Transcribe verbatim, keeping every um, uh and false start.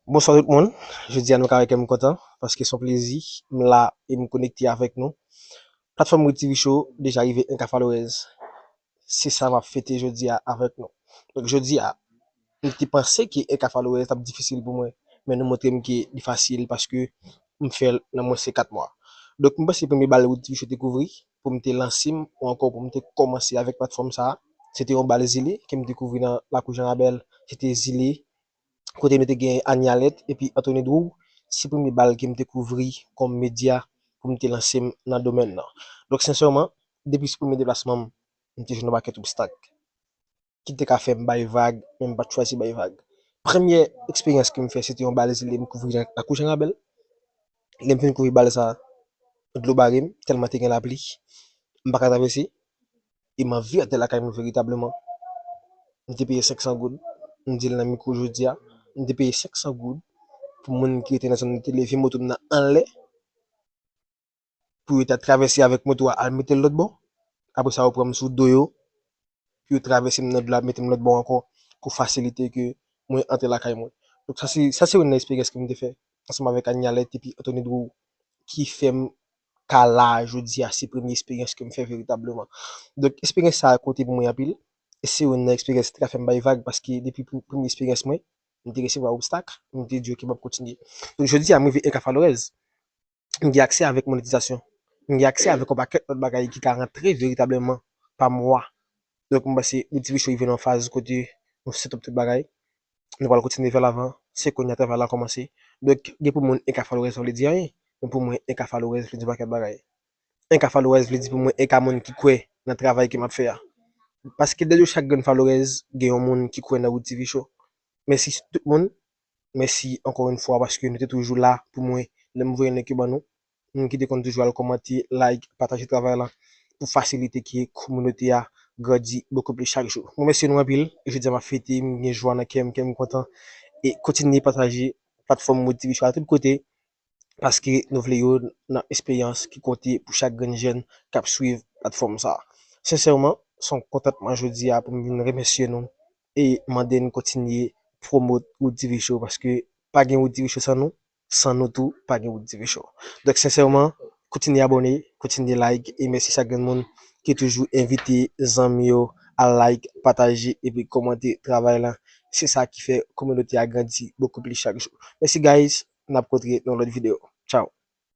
Bonswa tout moun. Jodi a nou ka wè ke m kontan paske se yon plezi. M la e m konekte avèk nou. Platfòm Wood T V Show deja rive en K followers. Se sa m ap fete jodi a avèk nou. Donk jodi a, m te panse ke en K followers t ap difisil pou mwen, men nou montre m ke li fasil paske m fè l nan mwens ke kat mwa. Donk m panse premye bal Wood T V Show te kouvri pou m te lanse m ou ankò pou m te kòmanse avèk platfòm sa a, se te yon bal zile ke m te kouvri nan lakou Jan Rabèl. Se te zile kote nou te gen Anialette epi Anthony Drew. Se premye bal ke m te kouvri kòm medya pou m te lanse m nan domèn nan. Donk sensèman, depi sou premye deplasman m, m te jwenn yon pakèt obstak ki te ka fè m bay vag, men m pa t chwazi bay vag. Premye eksperyans ke m fè, se te yon bal zile m kouvri nan lakou Jan Rabèl. Lè m fin kouvri bal sa, dlo bare m, tèlman te gen lapli. M pa ka travèse. E m anvi antre lakay mwen veritableman. M te peye senk san goud. M di l nan mikwo jodi a. M te peye senk san goud pou moun ki rete nan zòn nan te leve moto m nan anlè pou yo ta travèse avèk moto a al mete l lòt bò. Apre sa, yo pran m sou do yo pou yo travèse m nan dlo a, mete m lòt bò ankò pou fasilite ke mwen antre lakay mwen. Donk sa se, sa se youn nan eksperyans ke m te fè ansanm avèk Anialette epi Anthony Drew ki fè m ka la jodi a, se premye eksperyans ke m fè veritableman. Donk eksperyans sa a konte pou mwen anpil. E se youn nan eksperyans ki te ka fè m bay vag paske depi pou premye eksperyans mwen, m te resevwa obstak, m te di ok, m ap kontinye. Donk jodi a, m rive en K followers. M gen aksè avèk monetizasyon. M gen aksè avèk yon pakèt lòt bagay ki ka rantre veritableman pa mwa. Donk m panse Wood T V Show rive nan yon faz kote nou set up tout bagay. Nou pral kontinye vè lavan. Se kounye a travay la kòmanse. Donk gen pou moun en K followers pa vle di anyen. Men pou mwen en K followers vle di yon pakèt bagay. En K followers vle di pou mwen en K moun ki kwè nan travay ke m ap fè a. Paske dèyè chak grenn followers gen yon moun ki kwè nan Wood T V Show. Mèsi tout moun. Mèsi ankò yon fwa paske nou te toujou la pou mwen lè m voye link yo ban nou. Moun ki te konn toujou al kòmante, like, pataje travay la pou fasilite ke kominote a grandi bokou plis chak jou. Mwen remèsye nou anpil e jodi a m ap fete, m gen jwa nan kè m, kè m kontan. E kontinye pataje platfòm Wood T V Show a tout kote paske nou vle yo nan eksperyans ki konte pou chak grenn jèn k ap swiv platfòm sa a. Sensèman, se yon kontantman jodi a pou m vin remèsye nou e mande n kontinye pwomot Wood T V Show paske pa gen Wood T V Show san nou, san nou tou pa gen Wood T V Show. Donk sensèman, kontinye abòne, kontinye like e mèsi chak grenn moun ki toujou envite zanmi yo al like, pataje epi kòmante travay la. Se sa ki fè kominote a grandi bokou plis chak jou. Mèsi guys, n ap kontre nan lòt videyo. Tchao.